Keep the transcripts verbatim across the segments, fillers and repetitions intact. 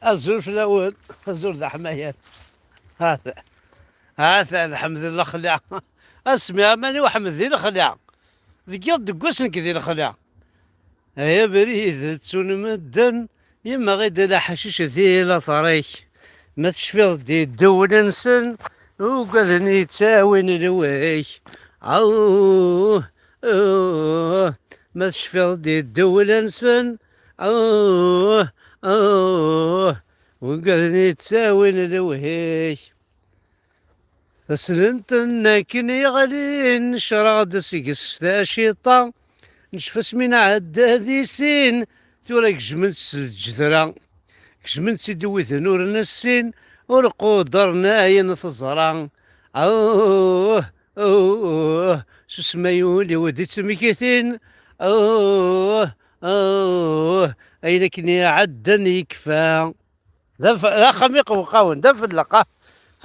Azul fell-awen, azul d aḥmayan. Hata, hata, lḥemd di lexla. Asmi aman-iw ḥmed di lexla. Deg yiḍ deg wass nekk di lexla. Ay abrid ttun medden, yemmeɣ-id laḥcic di later-ik. Ma tecfiḍ-d i ddewla-nsen, ugaden yettawin lewhik. Awh, awh, ma tecfiḍ-d i ddewla-nsen, awh, awh, ugaden yettawin lewhik. Taslent-nni akken yeɣlin, necreɣ-d seg-s taciṭa, necfa asmi nɛedda di sin, tura gejmen-tt s lǧedra, gejmen-tt-id widen ur nessin, ur qudren ayen teẓra. Awh, awh, s usmayul-iw d-ittmektin, awh, awh, ayen akken iɛeddan yekfa. D af-, d axxam iqewqawen, d afelleq, ah.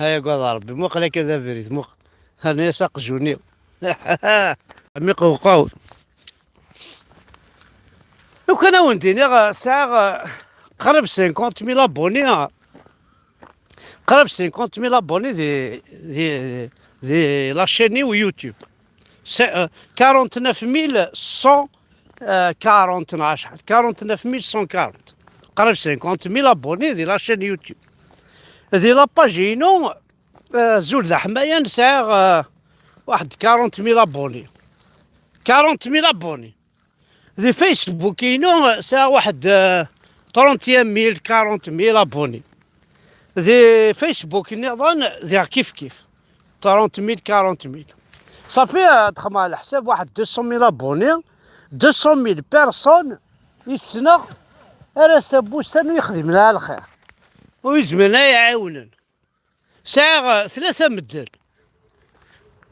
Ha, yagad Ṛebbi, muqel akka d abrid, muqel. Rnu-yas aqjun-iw. Axxam iqewqawen. Lukan a wen-d-iniɣ, sɛiɣ, eh, qrib cinquante mille abonnés, ah. Qrib cinquante mille abonnés di, di, di la chaîne-iw YouTube. C'est, euh, quarante-neuf mille cent quarante neɣ acḥal, quarante-neuf mille cent quarante. Qrib cinquante mille abonnés di la chaîne YouTube. Di la page-inu, euh, Azul d aḥmayan, sɛiɣ, euh, waḥed quarante mille abonnés. Quarante mille abonnés. Di Facebook-inu, euh, sɛiɣ waḥed, euh, trente et un mille, quarante mille abonnés. Di Facebook nniḍen, diɣ kif kif. Trente mille, quarante mille. Safi, ad xedmeɣ leḥsab, waḥed deux cent mille abonnés, deux cent mille personnes i ssneɣ, ar ass-a n wussan ur yexdimen ara lxir. Ur yezmiren ara iɛiwnen. Sɛiɣ, eh, tlata medden.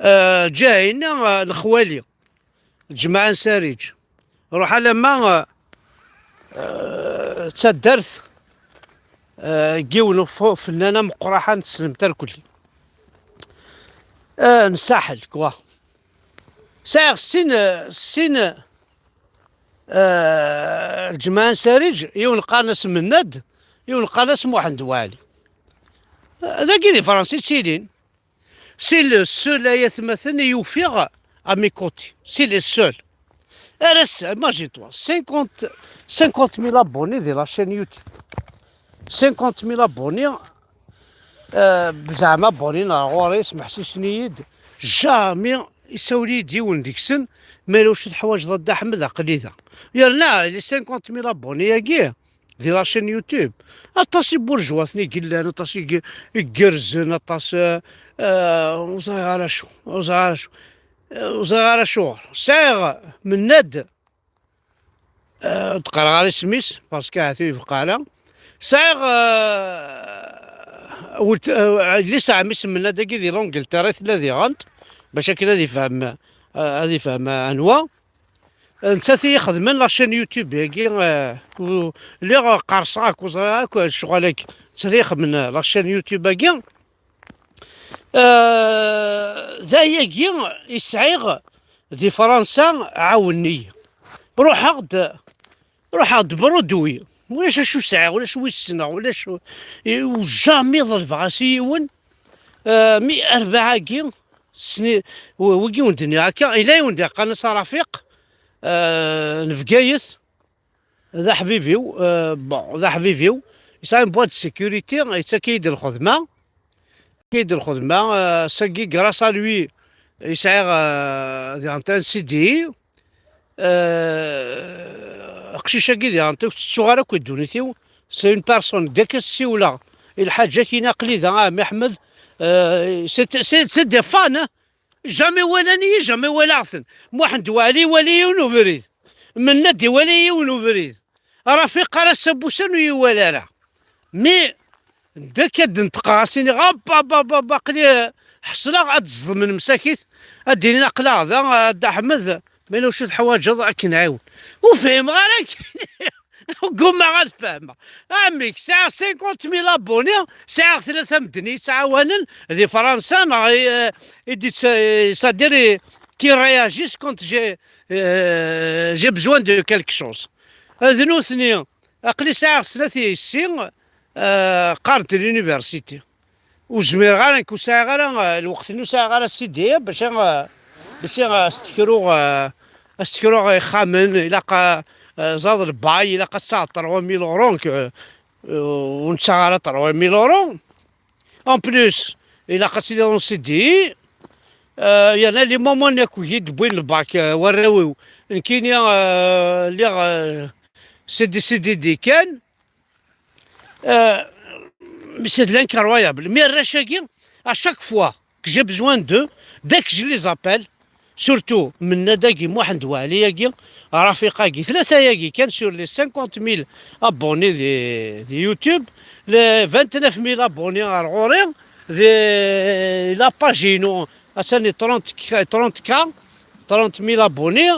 Eh, ǧahin, eh, lexwali. Lǧemɛa n Sariǧ. Ruḥ alamma, eh, eh, d taddart, eh, n yiwen ufennan ameqqran, tessnem-t irkelli. Eh, n Saḥel, quoi. Sɛiɣ sin, eh, sin, eh, lǧemɛa n Sariǧ, yiwen qqaren-as Mennad, yiwen qqaren-as Muḥend Waɛli. Eh, dagi di Fransa i ttilin. C'est le seul, ay atmaten, i ufiɣ à mes côtés. C'est le seul. Ar ass-a, imagine-toi, cinquante, cinquante mille abonnés di la chaîne YouTube. Cinquante mille abonnés, euh, zeɛma abonnés ar ɣur-i, smeḥsisen-iyi-d. Jamais isawel-iyi-d yiwen deg-sen, ma yella wacu teḥwaǧeḍ a Dda Ḥmed, aql-i da. Yerna, les cinquante mille abonnés-agi, di la chaîne YouTube. Aṭas n yiburjwaten i yellan, aṭas i i igerrzen, aṭas, eh, eh, ur ẓriɣ ara acu, ur ẓriɣ ara acu, eh, ur ẓriɣ ara acuɣer. Sɛiɣ Mennad, eh, ur d-qqareɣ ara isem-is, parce que ahat ur yebqa ara. Sɛiɣ, eh, welt-, eh, yelli-s n ɛemmi-s n Mennad-agi di l'Angleterre i tella diɣen, bac akken ad ifhem, eh, ad ifhem anwa. Nettat i ixedmen la chaîne YouTube-agi, eh, u-, lliɣ qqerṣeɣ akk, ur ẓriɣ akk lecɣal-agi. Nettat i ixedmen la chaîne YouTube-agi. Eh, d ayagi i sɛiɣ di Fransa, ɛawnen-iyi. Ruḥeɣ-d, ruḥeɣ-d Broadway. Ulac acu sɛiɣ, ulac wi ssneɣ, ulac, u-, jamais ḍelbeɣ-as i yiwen. Eh, mi rbaɛ-agi, sni-, w-, wigi wen-d-nniɣ akka, yella yiwen d-iqqaren-as Rafiq, eh, n Bgayet, d aḥbib-iw, eh, bon, d aḥbib-iw, yesɛa une boîte de sécurité, yettak-iyi-d lxedma, yettak-iyi-d lxedma, eh, sagi, grâce à lui, yesɛiɣ, eh, diɣen un C D I, eh, aqcic-agi diɣen ur t-ttuɣ ara akk i ddunit-iw, c'est une personne, deg akka ssiwleɣ i lḥaǧa-agi, aql-i da, ah, Miḥmed, eh, c'est, c'est, c'est des fans, hein. Jamais walan-iyi, jamais walaɣ-ten. Muḥend Waɛli iwala yiwen ubrid. Mennad iwala yiwen ubrid. Rafiq ara Sabusan ur iwala ara. Mi d akka d-neṭqeɣ, as-iniɣ, "Aba, aba, aba, aba, aql-i ḥeṣleɣ, ad d-ẓedmen msakit, ad d-inin aql-aɣ da, a Dda Ḥmed, ma yella wacu teḥwaǧeḍ ad k-nɛiwen." Ur fhimeɣ ara akken. Ggummaɣ ad fehmeɣ. Amek, sɛiɣ cinquante mille abonnés, sɛiɣ tlata medden i yettɛawanen di Fransa, neɣ i, i d-, c'est-à-dire, i, qui réagissent quand j'ai, euh, j'ai besoin de quelque chose. D nutni, aql-i sɛiɣ snat yessi, eh, qqarent di l'université. Ur zmireɣ ara, nekk ur sɛiɣ ara, eh, lweqt-nni ur sɛiɣ ara C D I bac, eh, bac, eh, as-tekruɣ, eh, as-tekruɣ ixxamen, ilaq, eh, eh, ẓad lbay, ilaq ad tesɛeḍ trois mille euros, nekk, eh, ur nettaɣ ara trois mille euros. En plus, ilaq ad tiliḍ en C D I, eh, yerna les moments-nni akk i d-wwin lbak, eh, warraw-iw, nekkini, eh, lliɣ, eh, C D, C D D kan. Euh, mais c'est de l'incroyable. Mais arrac-agi, à chaque fois que j'ai besoin d'eux, dès que je les appelle, surtout Mennad-agi, Muḥend Waɛli-agi, Rafiq-agi, tlata-agi kan sur les cinquante mille abonnés di, di YouTube, les vingt-neuf mille abonnés ar ɣur-i, di la page-inu, attan trente, trente K, trente mille abonnés,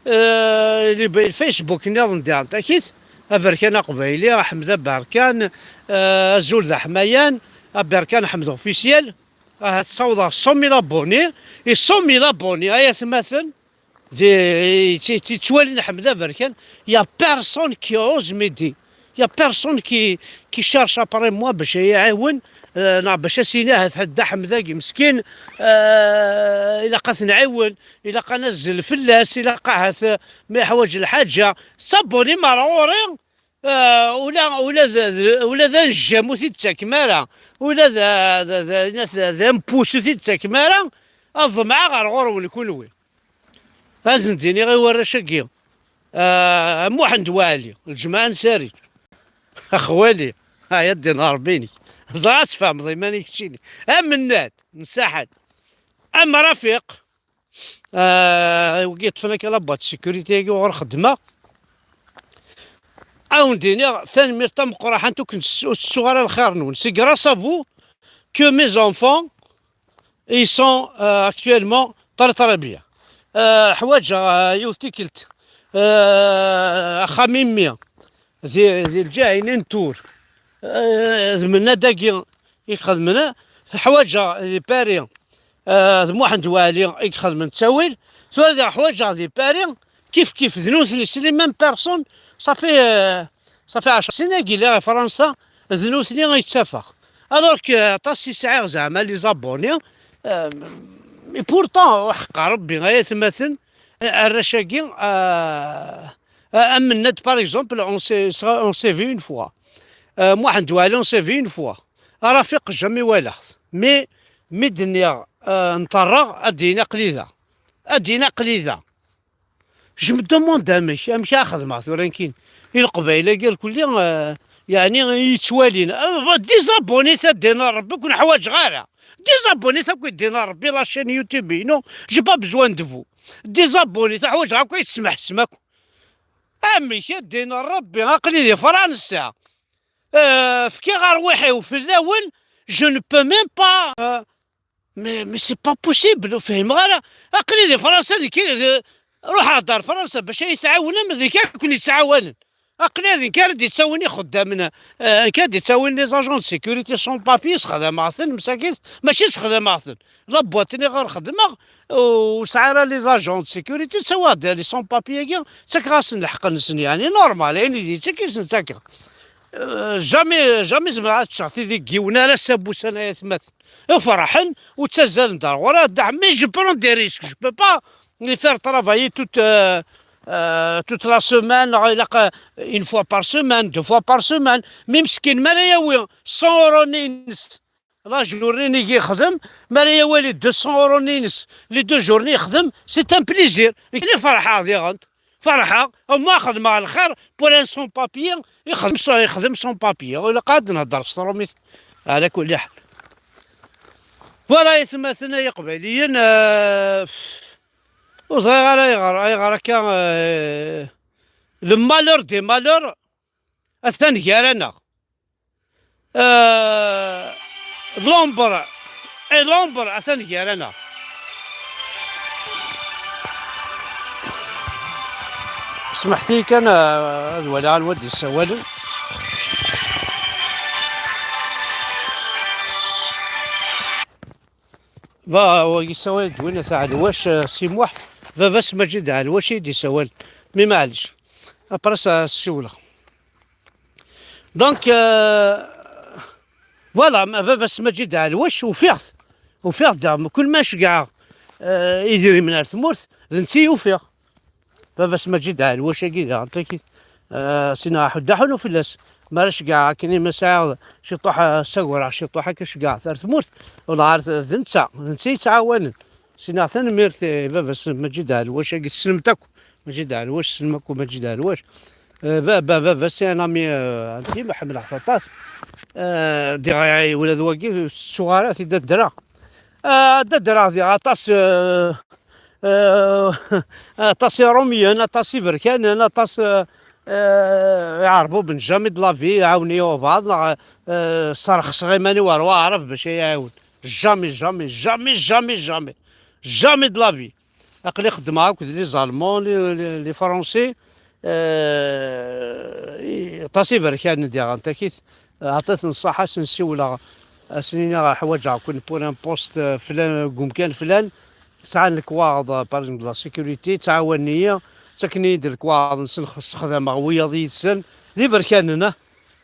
euh, les, Facebook-nniḍen diɣen takit, Aberkan Aqbayli, Aḥmed Aberkan, euh, Azul d Aḥmayan, Aberkan Ḥmed Officiel, ahat ssawḍeɣ cent mille abonnés, et cent mille abonnés, ay atmaten, di, ti-, ti-, ttwalin Ḥmed Aberkan, y a personne qui ose m'aider. Y a personne qui, qui cherche après moi bac ad yi-iɛiwen, euh, neɣ bac ad s-yini ahat Dda Ḥmed-agi meskin, euh, ilaq ad t-nɛiwen, ilaq ad nazzel fell-as, ilaq ahat, euh, ma yeḥwaǧ lḥaǧa. Ttṣabbunin ar ɣur-i, euh, ula, ula d, d, ula d anejjam ur t-id-tettakem ara, ula d, d, d, d, d ampus ur t-id-tettakem ara, ad ḍemɛeɣ ar ɣur-wen kunwi. Ad sen-d-iniɣ i warrac-agi, ah, a Muḥend Waɛli, lǧemɛa n Sarid, a xwali, ay ad d-iniɣ Ṛebbi-inek, ẓer ad tfehmeḍ iman-ik keččini, a Mennad n Saḥel, a Mrafiq, ah, wigi yeṭṭfen akka la boîte de sécurité-agi uɣur xeddmeɣ, ad wen-d-iniɣ tanemmirt tameqqraḥant, ur ken-, ur tettuɣ ara lxir-nwen. C'est grâce à vous que mes enfants, ils sont, euh, actuellement très, très bien. Euh, ḥwaǧeɣ, euh, yiwet tikkelt, euh, axxam i mmi di, di lǧiha-inin n Tours. Euh, d Mennad-agi i ixedmen. Ḥwaǧeɣ di Paris, euh, d Muḥend Waɛli i ixedmen ttawil. Tura diɣ ḥwaǧeɣ di Paris, kif kif, d nutni, c'est les mêmes personnes. Ça fait, euh, ça fait ɛecra snin-agi lliɣ i Fransa, d nutni i ttafeɣ. Alors que aṭas i sɛiɣ zeɛma les abonnés, euh, et pourtant, ḥeqqa Rebbi, ay atmaten, arrac-agi, euh, euh, a Mennad, par exemple, on s'est, on s'est vu une fois. Euh, Muḥend Waɛli, on s'est vu une fois. Rafiq, jamais walaɣ-t. Mais, mi d-nniɣ, euh, nṭerreɣ, ad d-yini aql-i da. Ad d-yini aql-i da. Je me demande amek, amek ara xedmeɣ tura nekkini i Leqbayel-agi irkelli, eh, yeɛni i yi-ttwalin. Eh, désabonnez-vous, ad d-iniɣ Rebbi, ur ken-ḥwaǧeɣ ara. Désabonnez-vous akk, ad d-iniɣ Rebbi, la chaîne YouTube-inu, j'ai pas besoin de vous. Désabonnez-vous, ḥwaǧeɣ akk ad yi-tesmeḥsem akk. Amek ad d-iniɣ Rebbi, aql-i di Fransa. Eh, fkiɣ arwiḥ-iw fell-awen, je ne peux même pas, eh, Mais, mais c'est pas possible, ur fhimeɣ ara. Aql-i di Fransa, nekk, d-, ruḥeɣ-d ar Fransa bac ad yi-tɛawnem, d nekk ad ken-yettɛawanen. Aql-i d nekk ara d-yettawin ixeddamen, eh, nekk ara d-yettawin les agents de sécurité sans papier, sexdameɣ-ten, msakit, mačči sexdameɣ-ten. La boîte-nni ɣer xedmeɣ, ur sɛiɣ ara les agents de sécurité, ttawiɣ-d les sans papiers-agi, ttakeɣ-asen lḥeqq-nsen, yeɛni normal, ayen i d-yettak i sen-ttakeɣ. Eh, jamais, jamais zemreɣ ad ččeɣ tidi n yiwen ara s abussan ay atmaten. Ferḥen, ur ttazzalen d ar ɣur-i, a Dda Ḥemmi, je prends des risques, je peux pas les faire travailler toute, euh, euh, toute la semaine, neɣ ilaq, euh, une fois par semaine, deux fois par semaine. Mi meskin, mi ara yawi cent euros-nni-ines la journée-nni i yexdem, mi ara yawi les deux cents euros-nni-ines les deux journées yexdem, c'est un plaisir. Nekni ferḥeɣ diɣen. Ferḥeɣ, au moins xedmeɣ lxir pour un sans papier, ixdem s-, ixdem sans papier. Ur ilaq ad nehder s trumit. Ɛla kulli ḥal. Voilà, ay atmaten ay iqbayliyen, euh, ur ẓriɣ ara ayɣer, ayɣer akka, euh, le malheur des malheurs atan gar-aneɣ. Euh, l'ombre, et l'ombre atan gar-aneɣ. Smeḥt-iyi kan, euh, ad waliɣ anwa d-yessawalen. Ba, wa yessawal-d win At Ɛelwac, euh, Si Muḥ, baba-s Maǧid Ɛelwac i d-yessawalen. Mais maɛlic. Après ça, ssiwleɣ. Donc, euh, Voilà, ma baba-s Maǧid Ɛelwac, ufiɣ-t. Ufiɣ-t daɣ, kul ma ceggɛeɣ, eh, idrimen ar tmurt, d netta i ufiɣ. Baba-s Maǧid Ɛelwac-agi daɣen, takit, eh, sinaɣ aḥuddu aḥunu fell-as. Mi ara ceggɛeɣ akken i ma sɛiɣ ciṭuḥ, eh, ssagreɣ ciṭuḥ akka, ceggɛeɣ-t ar tmurt, wala ar t-, d netta, d netta i yettɛawanen. Sinaɣ tanemmirt i baba-s Maǧid Ɛelwac-agi, tessnem-t akk. Maǧid Ɛelwac, tessnem akk Maǧid Ɛelwac. Eh, baba, baba, c'est un ami, euh, intime, ḥemmleɣ-t aṭas. Eh, diɣ, eh, ula d wagi, ur tettuɣ ara, ti d addreɣ. Eh, d addreɣ diɣ aṭas, eh, eh, aṭas Iṛumyen, aṭas Iberkanen, aṭas, eh, eh, Iɛerbuben, jamais de la vie, ɛawnen-iyi ubaɛḍ, neɣ, eh, sserxseɣ iman-iw ar waɛrab bac ay iɛawen. Jamais, jamais, jamais, jamais, jamais. Jamais de la vie. Aql-i xeddmeɣ akked les Allemands, les, les, les Français, eh, i-, aṭas Iberkanen diɣen, takit, ɛṭit-ten ṣṣaḥa, sen-siwleɣ, asen-iniɣ ḥwaǧeɣ-ken pour un poste, eh, flan, deg umkan flan, sɛan lekwaɣeḍ, eh, par exemple, de la sécurité, ttɛawanen-iyi, ttaken-iyi-d lekwaɣeḍ-nsen, sexdameɣ wiyaḍ yid-sen, d Iberkanen, ah,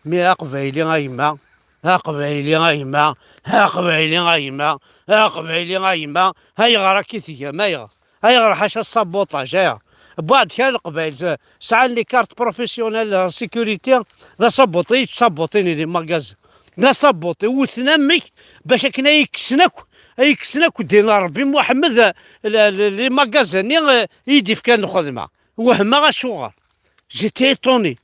mais Aqbayli a gma, Aqbayli a gma, Aqbayli a gma, Aqbayli a gma, ayɣer akka i tgam, ayɣer? Ayɣer ḥaca sabotage, ayɣer? Wwiɣ-d kra n Leqbayel, s-, sɛan les cartes professionnelles de sécurité, d asabuṭi i yettsabuṭin les magasins. D asabuṭi, wten amek bac akken ay kksen akk, ay kksen akk ddin n Ṛebbi Muḥemmed, eh, le-, le-, les magasins-nni, eh, i yi-d-ifkan lxedma. Wehmeɣ acuɣer. J'étais étonné.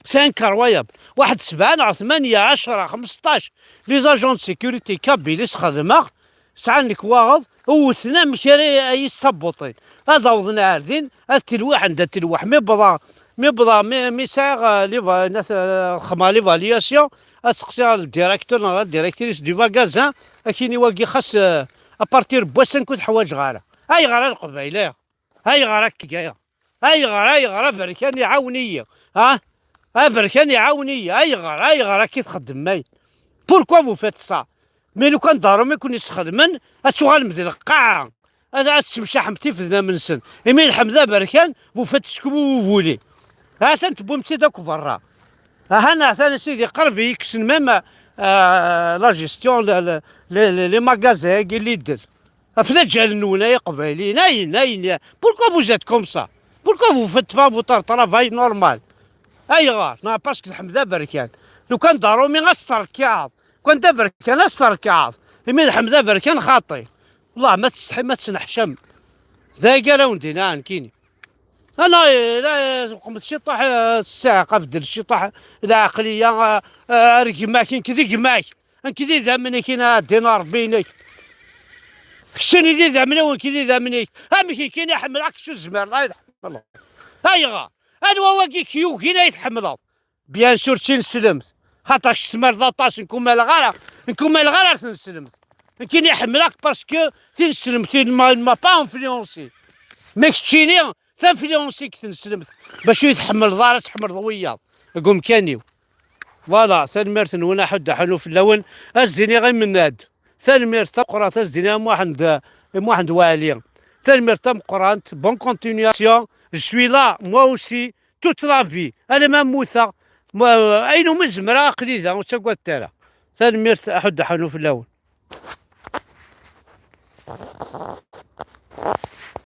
C'est incroyable. Waḥed sebɛa neɣ tmanya, ɛecra, xmesṭac, les agents de sécurité kabyles xedmeɣ, sɛan lekwaɣeḍ, wten amek ara ay-, ay-, sabuṭin. Ad awḍen ar din, ad telweḥ anda telweḥ. Mi wwḍeɣ, mi wwḍeɣ, mi, mi sɛiɣ, eh, les va-, nat-, eh, xedmeɣ l'évaluation, ad seqsiɣ le directeur neɣ la directrice du magasin, ad k-yini wagi xas, eh, à partir n wass-a nekk ur t-ḥwaǧeɣ ara. Ayɣer a Leqbayel, ayɣer? Ayɣer akka, ayɣer? Ayɣer, ayɣer aberkan iɛawen-iyi? Ha? Aberkan iɛawen-iyi. Ayɣer, ayɣer akka i txeddmem ay? Pourquoi vous faites ça? Mais lukan d Ṛumi i ken-isxedmen, ad tuɣalem di lqaɛa. Ad, ad tettemcaḥem tifednam-nsen. Imi d Ḥmed aberkan, vous faites ce que vous voulez. Atan tewwim-tt-id akk berra. Ahan atan a sidi, qrib i yi-kksen même, euh, la gestion, le, le, les, les, les magasins-agi, Lidl. Ɣef laǧal-nwen ay Iqbayliyen, ayen, ayen, pourquoi vous êtes comme ça? Pourquoi vous faites pas votre travail normal? Ayɣer? Non, parce que Ḥmed aberkan. Lukan d Ṛumi ad s-terkiɛeḍ. Lukan d aberkan ad s-terkiɛeḍ. Imi d Ḥmed aberkan xaṭi. Wellah ma tsetḥim ad tesneḥcam. D aya ara wen-d-iniɣ nekkini. Ana, la, qmet ciṭuḥ, eh, ssiɛqa, beddel ciṭuḥ lɛaqliya, eh, eh, ar gma-k, nekk d gma-k. Nekk d idammen-ik, ina ddin Ṛebbi-inek. Keččini d idammen-iw, nekk d idammen-ik. Amek nekkini ḥemmleɣ-k, kečč ur tezmireḍ ad tḥemmleḍ. Ayɣer? Anwa wagi k-yugin ay tḥemmleḍ? Bien sûr, d tineslemt. Xaṭer kečč tmaleḍ aṭas, nekk ur maleɣ ara, nekk ur maleɣ ara ar tneslemt. Nekkini ḥemmleɣ-k parce que tineslemt, il m'a, il m'a pas influencé. Ma keččini, tinfluence-ik tneslemt, bac ur tḥemmleḍ ara, tḥemmleḍ wiyaḍ deg umkan-iw. Voilà, tanemmirt-nwen, aḥuddu aḥunu fell-awen. Ad s-d-iniɣ i Mennad, tanemmirt tameqqrant, ad s-d-iniɣ i Muḥend, i Muḥend Waɛli, tanemmirt tameqqrant. Bonne continuation. Je suis là, moi aussi, toute la vie. Alamma mmuteɣ, ma, ayen umi zemreɣ, aql-i da, ur ttagadet ara. Tanemmirt, aḥuddu aḥunu fell-awen.